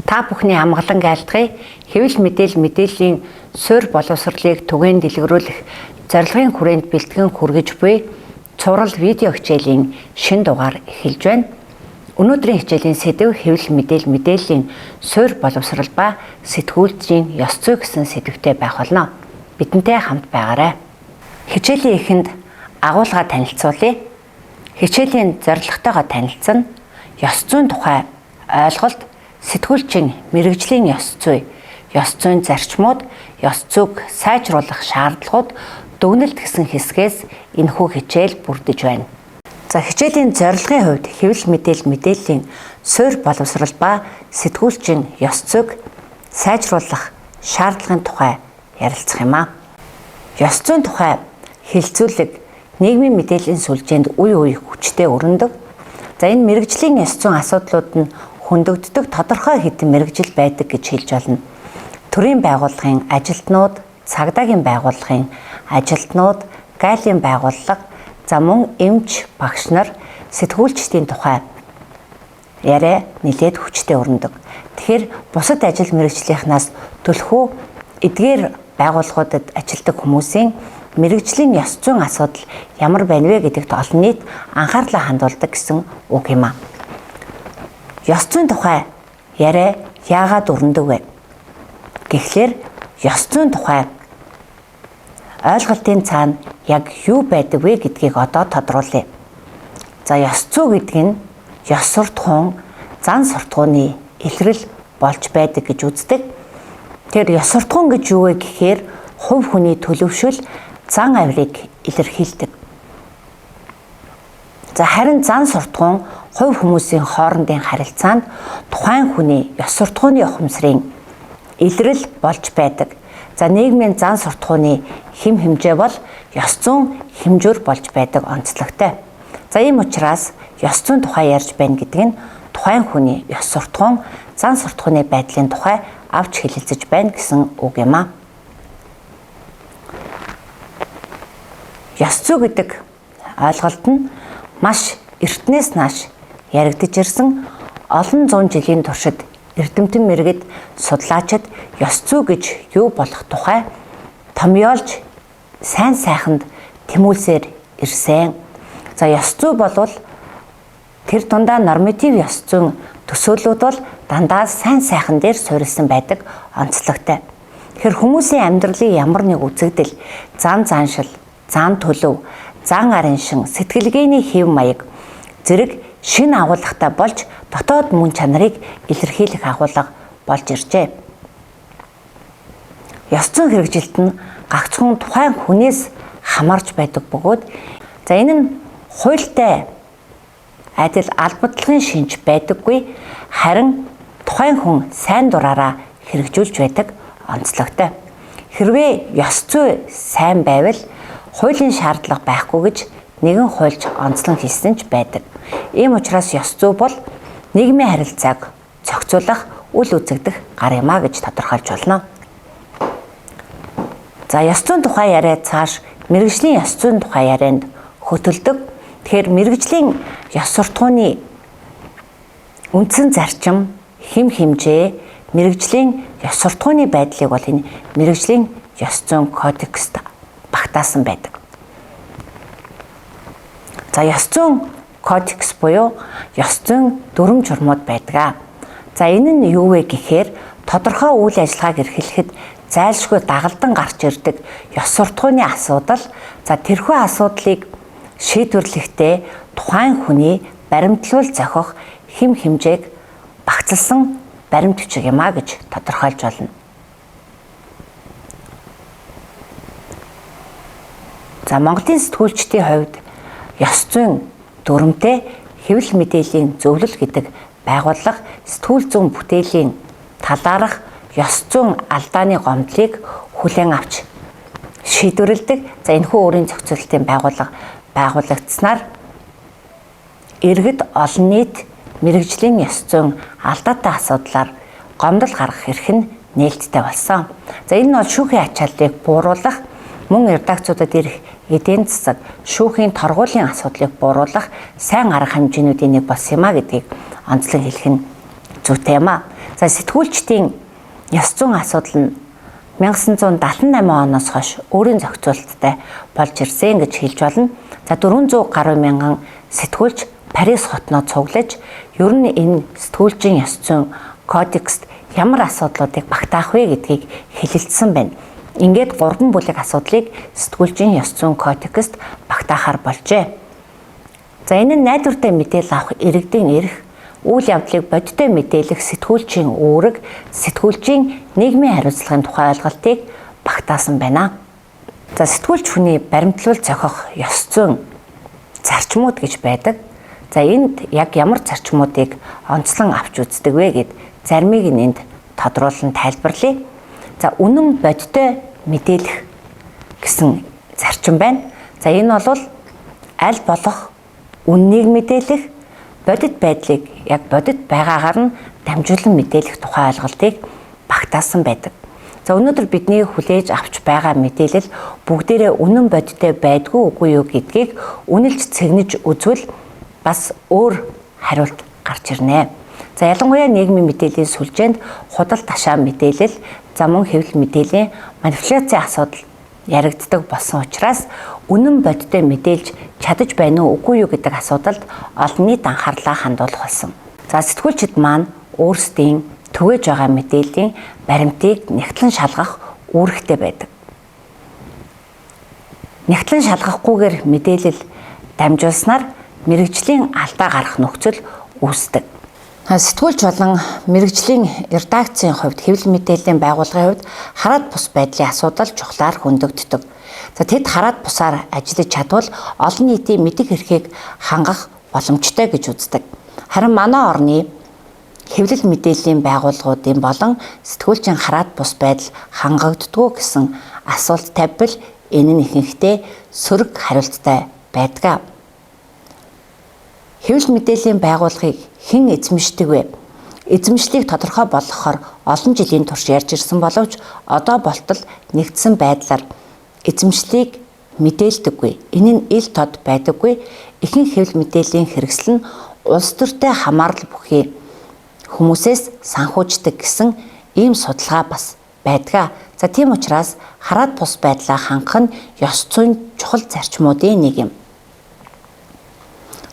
Та бүхний амгалан айлтгая. Хэвлэл мэдээлэл мэдээллийн суурь боловсролыг түгээн дэлгэрүүлэх зорилгын хүрээнд бэлтгэн хүргэж буй цуврал видео хичээлийн шинэ дугаар эхэлж байна. Өнөөдрийн хичээлийн сэдэв хэвлэл мэдээлэл мэдээллийн суурь боловсрол ба сэтгүүлчийн ёс зүй гэсэн сэдэвтэй байх болно. Бидэнтэй хамт байгаарай. Хичээлийн эхэнд агуулгаа танилцуулъя. Хичээлийн зорилготойгоо танилцсан, ёс зүйн тухай ойлголт, сэтгүүлчийн мэргэжлийн ёс зүй, ёс зүйн зарчмууд, ёс зүйг сайжруулах шаардлагууд, дүгнэлт гэсэн хэсгээс энэхүү хичээл бүрдэж байна. За, хичээлийн зорилгын хувьд хэвлэл мэдээлэл мэдээллийн суурь боловсрол ба сэтгүүлчийн ёс зүйг сайжруулах шаардлагын тухай ярилцах юм а. Ёс зүйн тухай хэлцүүлэг нийгмийн мэдээллийн сүлжээнд үе үе хүчтэй өрнөдөг. За, энэ мэргэжлийн ёс зүйн асуудлууд нь хөндөгддөг тодорхой хэдэн мэргэжил байдаг гэж хэлж болно. Төрийн байгууллагын ажилтнууд, цагдаагийн байгууллагын ажилтнууд, гайлийн байгууллага, за мөн эмч, багш нар, сэтгүүлчдийн тухай яриа нэлээд хүчтэй өрнөдөг. Тэгэхээр бусад ажил мэргэжлийнхнаас төлхөө эдгээр байгууллагуудад ажилладаг хүмүүсийн мэргэжлийн ёс зүйн асуудал ямар байна вэ гэдэгт олон нийт анхаарлаа хандуулдаг гэсэн үг юм а. Ёс зүйн тухай яриа яагаад өрнөдөг вэ? Гэхлээр ёс зүйн тухай ойлголтын цаана яг юу байдаг вэ гэдгийг одоо тодруулъя. За, ёс зүй гэдэг нь ёс суртахуун, зан суртахууны илрэл болж байдаг гэж үздэг. Тэр ёс суртахуун гэж юу вэ гэхээр хувь хүний төлөвшөл, зан авирыг илэрхийлдэг. За, харин зан суртахуун хувь хүмүүсийн хоорондын харилцаанд тухайн хүний ёс суртахууны ухамсарын илрэл болж байдаг. За, нийгмийн зан суртахууны хэм хэмжээ бол ёс зүйн хэмжүүр болж байдаг онцлогтой. За, ийм учраас ёс зүйн тухай ярьж байна гэдэг нь тухайн хүний ёс суртахуун, зан суртахууны байдлын тухай авч хэлэлцэж байна гэсэн үг юм а. Ёс зүй гэдэг ойлголт нь маш эртнээс нааш яригдаж ирсэн. Олон зуун жилийн туршид эрдэмтэн мэргэд, судлаачид ёс зүй гэж юу болох тухай томьёолж сайн сайханд тэмүүлсээр ирсэн. За, ёс зүй болвол тэр дундаа норматив ёс зүйн төсөөллүүд бол дандаа сайн сайхан дээр суурилсан байдаг онцлогтой. Тэгэхээр хүмүүсийн амьдралын ямар нэг үзэгдэл, зан заншил, зан төлөв, зан ариншин, сэтгэлгээний хэв маяг зэрэг шинэ агуулгатай болж дотоод мөн чанарыг илэрхийлэх агуулга болж иржээ. Ёс зүйн хэрэгжилт нь гагцхүүн тухайн хүнээс хамаарч байдаг бөгөөд за энэ нь хуультай адил албадлагын шинж байдаггүй, харин тухайн хүн сайн дураараа хэрэгжүүлж байдаг онцлогтой. Хэрвээ ёс зүй сайн байвал хуулийн шаардлага байхгүй гэж нэгэн хуульч онцлон хэлсэн ч байдаг. Ийм учраас ёс зүй бол нийгмийн харилцааг зохицуулах үл үзэгдэх гар юм а гэж тодорхойлж болно. За, ёс зүйн тухай яриа цааш мэргэжлийн ёс зүйн тухай ярианд хөтөлдөг. Тэгэхээр мэргэжлийн ёс суртахууны үндсэн зарчим, хэм хэмжээ, мэргэжлийн ёс суртахууны байдлыг бол энэ мэргэжлийн ёс зүйн кодекст багтаасан байдаг. За, ёс зүйн кодекс буюу ёс зүйн дүрэм журмууд байдаг. За, энэ нь юу вэ гэхээр тодорхой үйл ажиллагааг эрхлэхэд зайлшгүй дагалдан гарч ирдэг ёс суртахууны асуудал. За, тэрхүү асуудлыг шийдвэрлэхдээ тухайн хүний баримтлуул зохих хэм хэмжээг багцлсан баримт бичиг юм а гэж тодорхойлж болно. За, Монголын сэтгүүлчдийн хувьд ёс зүйн дүрмтэй хэвлэл мэдээллийн зөвлөл гэдэг байгууллага сэтгүүл зүйн бүтээлийн талаарх ёс зүйн алдааны гомдлыг хүлээн авч шийдвэрлэдэг. За, энэхүү өөрийн зохицуулалтын байгууллага байгуулагдсанаар иргэд олон нийт мэргэжлийн ёс зүйн алдаатай асуудлаар гомдол гаргах эрх нь нээлттэй болсон. За, энэ нь бол шүүхийн ачааллыг бууруулах, мөн редакцуудад ирэх эдийн засаг, шүүхийн торгуулийн асуудлыг бууруулах сайн арга хэмжээнүүдийн нэг болсон юм а гэдгийг онцлон хэлэх нь зүйтэй юм а. За, сэтгүүлчдийн ёс зүйн асуудал нь 1978 оноос хойш өөрийн зохицуулттай болж ирсэн гэж хэлж болно. За, 400 гаруй мянган сэтгүүлч Парис хотноо цуглаж, ер нь энэ сэтгүүлчийн ёс зүйн кодекст ямар асуудлуудыг багтаах вэ гэдгийг хэлэлцсэн байна. Ингээд гурван бүлэг асуудлыг сэтгүүлчийн ёс зүйн кодекст багтаахаар болжээ. За, энэ нь найдвартай мэдээлэл авах иргэдийн эрх, үйл явдлыг бодиттой мэдээлэх сэтгүүлчийн үүрэг, сэтгүүлчийн нийгмийн хариуцлагын тухай ойлголтыг багтаасан байна. За, сэтгүүлч хүний баримтлал зохих ёс зүйн зарчмууд гэж байдаг. За, энд яг ямар зарчмуудыг онцлон авч үздэг вэ гэд заримыг нь энд тодруулан тайлбарлая. За, үнэн бодиттой мэдээлэх гэсэн зарчим байна. За, энэ бол аль болох үннийг мэдээлэх, бодит байдлыг яг бодит байгаагаар нь дамжуулан мэдээлэх тухай ойлголтыг багтаасан байдаг. За, өнөөдөр бидний хүлээж авч байгаа мэдээлэл бүгдээрээ үнэн бодиттой байдгүй үгүй юу гэдгийг үнэлж цэгнэж үзвэл бас өөр хариулт гарч ирнэ. За, ялангуяа нийгмийн мэдээллийн сүлжээнд худал ташаа мэдээлэл, за мөн хэвлэл мэдээллийн манипуляцийн асуудал яригддаг болсон учраас үнэн бодиттой мэдээлж чадаж байна уу үгүй юу гэдэг асуудалд олон нийт анхаарлаа хандуулах болсон. За, сэтгүүлчид маань өөрсдийн түгээж байгаа мэдээллийн баримтыг нягтлан шалгах үүрэгтэй байдаг. Нягтлан шалгахгүйгээр мэдээлэл дамжуулснаар мэргэжлийн алдаа гарах нөхцөл үүсдэг. Сэтгүүлч болон мэргэжлийн редакцийн хувьд, хэвлэл мэдээллийн байгууллагын хувьд хараад бус байдлын асуудал чухлаар хөндөгддөг. За, тэд хараад бусаар ажиллаж чадвал олон нийтийн мэдэх эрхийг хангах боломжтой гэж үздэг. Харин манай орны хэвлэл мэдээллийн байгууллагуудын болон сэтгүүлчийн хараад бус байдал хангагддаггүй гэсэн асуулт тавьбал энэ нь ихэнхдээ сөрөг хариулттай байдаг. Хэвлэл мэдээллийн байгууллагыг хэн эзэмшдэг вэ? Эзэмшлийг тодорхой болгохоор олон жилийн турш ярьж ирсэн боловч одоо болтол нэгдсэн байдлаар эзэмшлийг мэдээлдэггүй. Энэ нь ил тод байдаггүй. Ихэнх хэвлэл мэдээллийн хэрэгсэл нь улс төртэй хамаарал бүхий хүмүүсээс санхүүждэг гэсэн ийм судалгаа бас байдаг. За, тийм учраас хараад бус байдлаа хангах нь ёс зүйн чухал зарчмуудын нэг юм.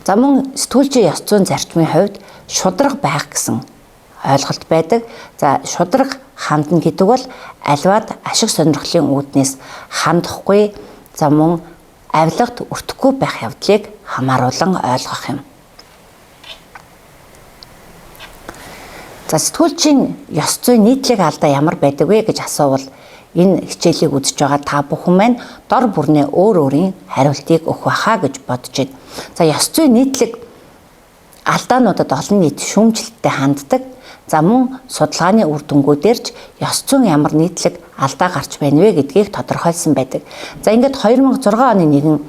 За, мөн сэтгүүлчийн ёс зүйн зарчмын хувьд шударга байх гэсэн ойлголт байдаг. За, шударга хандна гэдэг бол аливаад ашиг сонирхлын үүднээс хандахгүй, за мөн авилгад өртөхгүй байх явдлыг хамааруулан ойлгох юм. За, сэтгүүлчийн ёс зүйн нийтлэг алдаа ямар байдаг вэ гэж асуувал энэ хичээлийг үзэж байгаа та бүхэн маань дор бүрнээ өөр өөрийн хариултыг өгөх байхаа гэж бодож байна. За, ёс зүйн нийтлэг алдаануудад олон нийт шүүмжлэлттэй ханддаг. За, мөн судалгааны үр дүнгуудээр ч ёс зүйн ямар нийтлэг алдаа гарч байна вэ гэдгийг тодорхойлсон байдаг. За, ингээд 2006 оны нэгэн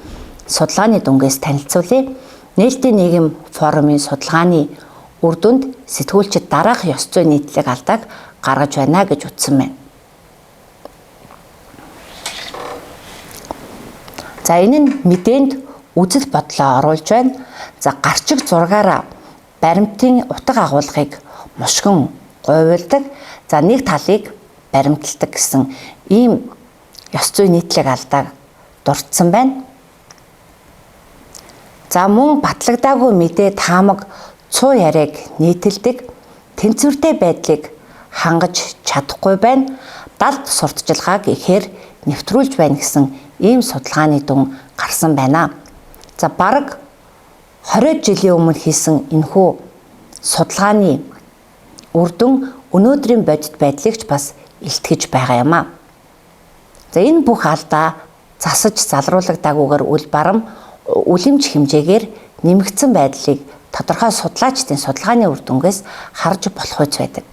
судалгааны дүнгээс танилцуулъя. Нээлттэй нийгэм форумын судалгааны үр дүнд сэтгүүлчид дараах ёс зүйн нийтлэг алдааг гаргаж байна гэж утсан байна. За, энэ нь мэдээнд үзэл бодлоо оруулж байна. За, гарчиг зургаараа баримтын утга агуулгыг мушгин гуйвалдаг. За, нэг талыг баримталдаг гэсэн ийм ёс зүйн нийтлэг алдааг дурдсан байна. За, мөн батлагдаагүй мэдээ, таамаг, цуу яриаг нийтэлдэг, тэнцвэртэй байдлыг хангаж чадахгүй байна. Далд сурталчилгааг ихээр нэвтрүүлж байна гэсэн ийм судалгааны дүн гарсан байна. За, бараг 20 жилийн өмнө хийсэн энэхүү судалгааны үр дүн өнөөдрийн бодит байдлыг ч бас илтгэж байгаа юм а. За, энэ бүх алдаа засаж залруулагдаагүйгээр үл барам үлэмж хэмжээгээр нэмэгдсэн байдлыг тодорхой судлаачдын судалгааны үр дүнгээс харж болох үз байдаг.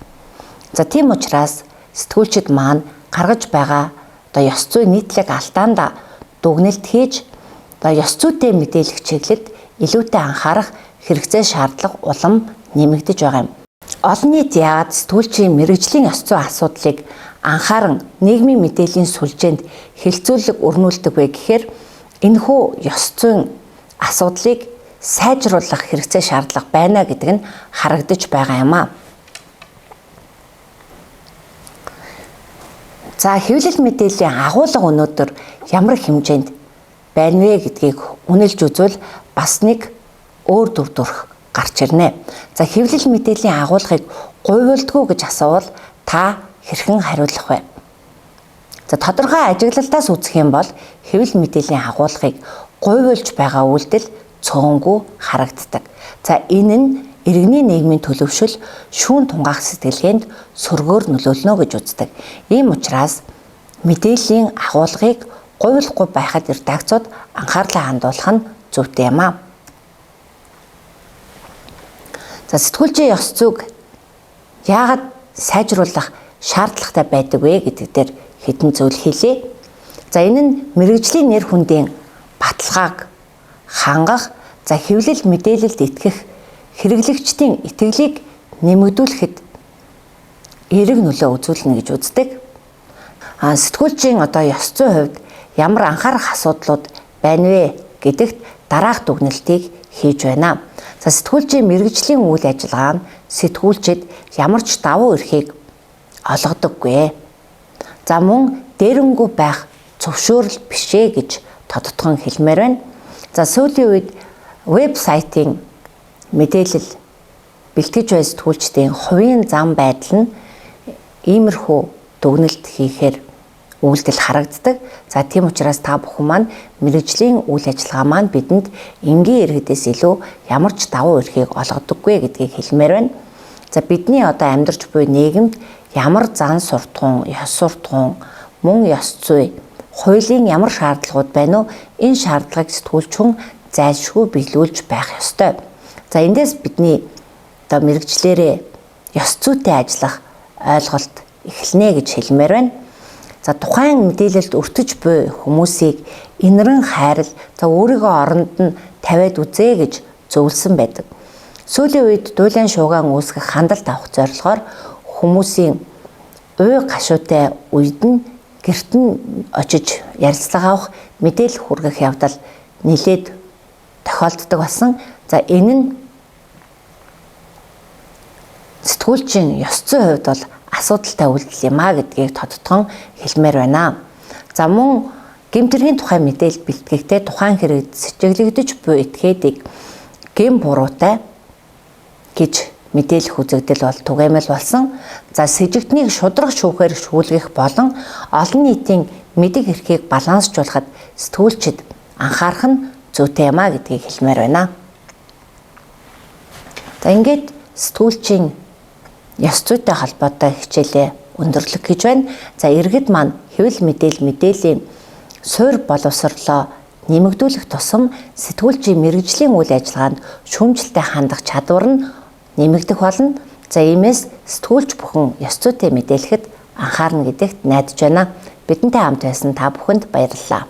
За, тийм учраас сэтгүүлчид маань гаргаж байгаа одоо ёс зүйн нийтлэг алдаанд дүгнэлт хийж, одоо ёс зүйтэй мэдээлэх чиглэлд илүүтэй анхаарах хэрэгцээ шаардлага улам нэмэгдэж байгаа юм. Олон нийт яагаад сэтгүүлчийн мэргэжлийн ёс зүйн асуудлыг анхааран нийгмийн мэдээллийн сүлжээнд хэлцүүлэг өрнүүлдэг вэ гэхээр энэхүү ёс зүйн асуудлыг сайжруулах хэрэгцээ шаардлага байна гэдэг нь харагдаж байгаа юм а. За, хэвлэл мэдээллийн агуулга өнөөдөр ямар хэмжээнд байна вэ гэдгийг үнэлж үзвэл бас нэг өөр дүр төрх гарч ирнэ. За, хэвлэл мэдээллийн агуулгыг гуйвуулдгүй гэж асуувал та хэрхэн хариулах вэ? За, тодорхой ажиглалтаас үзэх юм бол хэвлэл мэдээллийн агуулгыг гуйвуулж байгаа үйлдэл цөөнгүй харагддаг. За, энэ нь иргэний нийгмийн төлөвшил, шүүн тунгаах сэтгэлгээнд сөргөөр нөлөөлнө гэж үздэг. Ийм учраас мэдээллийн агуулгыг гуйвуулахгүй байхад редакцууд анхаарлаа хандуулах нь зүйтэй юм аа. За, сэтгүүлчийн ёс зүйг яагаад сайжруулах шаардлагатай байдаг вэ гэдэг дээр хэдэн зүйл хэлье. За, энэ нь мэргэжлийн нэр хүндийн баталгааг хангах, за хэвлэл мэдээлэлд итгэх хэрэглэгчдийн итгэлийг нэмэгдүүлэхэд эерэг нөлөө үзүүлнэ гэж үздэг. А сэтгүүлчийн одоо ёс зүйн хувьд ямар анхаарах асуудлууд байна вэ гэдэгт дараах дүгнэлтийг хийж байна. За, сэтгүүлчийн мэргэжлийн үйл ажиллагаа нь сэтгүүлчид ямар ч давуу эрхийг олгодоггүй. За, мөн дээрэнгүй байх зөвшөөрөл биш ээ гэж тодтгон хэлмээр байна. За, сүүлийн үед вебсайтын мэдээлэл бэлтгэж буй сэтгүүлчдийн хувийн зан байдал нь иймэрхүү дүгнэлт хийхээр үйлдэл харагддаг. За, тийм учраас та бүхэн маань мэргэжлийн үйл ажиллагаа маань бидэнд энгийн иргэдээс илүү ямар ч давуу эрхийг олгодоггүй гэдгийг хэлмээр байна. За, бидний одоо амьдарч буй нийгэмд ямар зан суртахуун, ёс суртахуун, мөн ёс зүй, хуулийн ямар шаардлагууд байна уу? Энэ шаардлагыг сэтгүүлч хүн зайлшгүй биелүүлж байх ёстой. За, эндээс бидний одоо мэргэжлээрээ ёс зүйтэй ажиллах ойлголт эхэлнэ гэж хэлмээр байна. За, тухайн мэдээлэлд өртөж буй хүмүүсийг энэрэн хайрал, за өөрийгөө оронд нь тавиад үзээ гэж зөвлөсөн байдаг. Сүүлийн үед дуулиан шуугиан үүсгэх хандалт авах зорилгоор хүмүүсийн уй гашуутай үед нь гэрт нь очиж ярилцлага авах, мэдээлэл хүргэх явдал нэлээд тохиолддог болсон. За, энэ нь сэтгүүлчийн ёс зүйн хувьд бол асуудалтай үйлдэл юм а гэдгийг тодтгон хэлмээр байна. За, мөн гэмт хэргийн тухай мэдээлэл бэлтгэхдээ тухайн хэрэгт сэжиглэгдэж буй этгээдийг гэм буруутай гэж мэдээлэх үзэгдэл бол түгээмэл болсон. За, сэжигтнийг шударга шүүхээр шүүлгэх болон олон нийтийн мэдэх эрхийг балансжуулахад сэтгүүлчид анхаарах нь зүйтэй юм а гэдгийг хэлмээр байна. За, ингээд сэтгүүлчийн ёс зүйтэй холбоотой хичээлээ өндөрлөх гэж байна. За, иргэд маань хэвлэл мэдээллийн суурь боловсрлоо нэмэгдүүлэх тусам сэтгүүлчийн мэргэжлийн үйл ажиллагаанд шүүмжлэлтэй хандах чадвар нь нэмэгдэх болно. За, иймээс сэтгүүлч бүхэн ёс зүйтэй мэдээлэхэд анхаарна гэдэгт найдаж байна. Бидэнтэй хамт байсан та бүхэнд баярлалаа.